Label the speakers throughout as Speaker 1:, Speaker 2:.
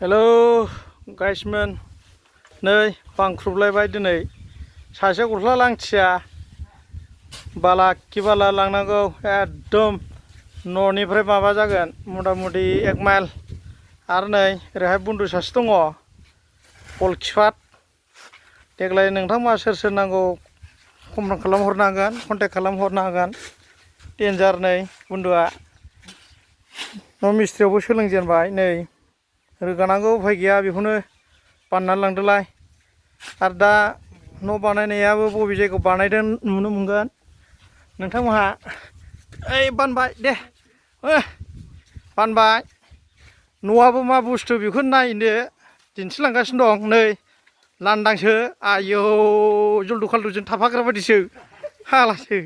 Speaker 1: Hello गाइसमोन नै बांख्रुबलायबाय दिनै सासे गस्ला लांथिया बाला खि बाला लांनांगौ एकदम न'निफ्राय माबा जागोन मथा मथि 1 माइल आरो नै ओरैहाय बन्दु सासे दङ बलखिफाट देग्लाय नोंथांमोना सोर नांगौ कमप्लेन खालामहरनो हागोन कन्टेक्ट खालामहरनो हागोन डेन्जार नै बन्दुआ न' मिस्ट्रियावबो सोलोंजेनबाय नै रोगानांगौ उफाय गैया बेखौनो बाननानै लांदोलाय आरो दा न' बानायनायाबो बबे जायगायाव बानायदों नुनो मोनगोन नोंथांमोनहा ओइ बानबाय दे बानबाय न'आबो मा बुस्थु बेखौ नायनो दिन्थिलांगासिनो दं नै लांदांसो आयौ जल्दु खाल्दुजों थाफाग्रा बायदिसो हालासो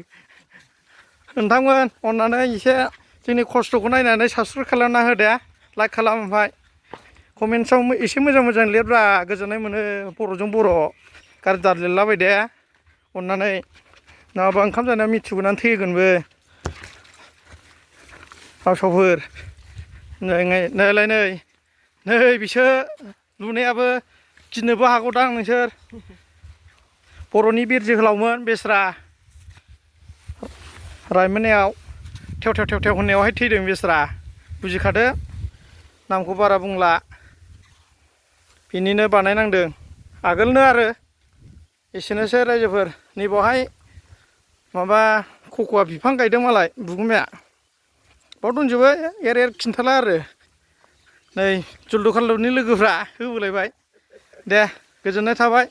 Speaker 1: नोंथांमोन अननानै एसे जोंनि खस्थ'खौ नायनानै साबसक्राइब खालामना हो दे लाइक खालाम ओमफ्राय कमेन्ट्सआव एसे मोजां लिरब्रा गोजोननाय मोनो बर'जों बर' गाज्रि दा लिरलाबाय दे अननानै नङाबा ओंखाम जानायाव मिथिबोनानै थैगोनबो हावसावफोर नायलाय नै बिसोर नुनायाबो गिनोबो हागौदां नोंसोर बर'नि बिर जोहोलावमोन बेस्रा रायमोननायाव थेव थेव थेव थेव होननायावहाय थैदों बेस्रा बुजिखादो नामखौ बारा बुंला बिनिनो बानायनांदों आगोलनो आरो एसेनोसै रायजोफोर नैबावहाय माबा खख'वा बिफां गायदों मालाय बिगुमाया बाव दंजोबो एर खिन्थाला आरो नै जल्दु खाल्दुनि लोगोफ्रा होबोलायबाय दे गोजोननाय थाबाय।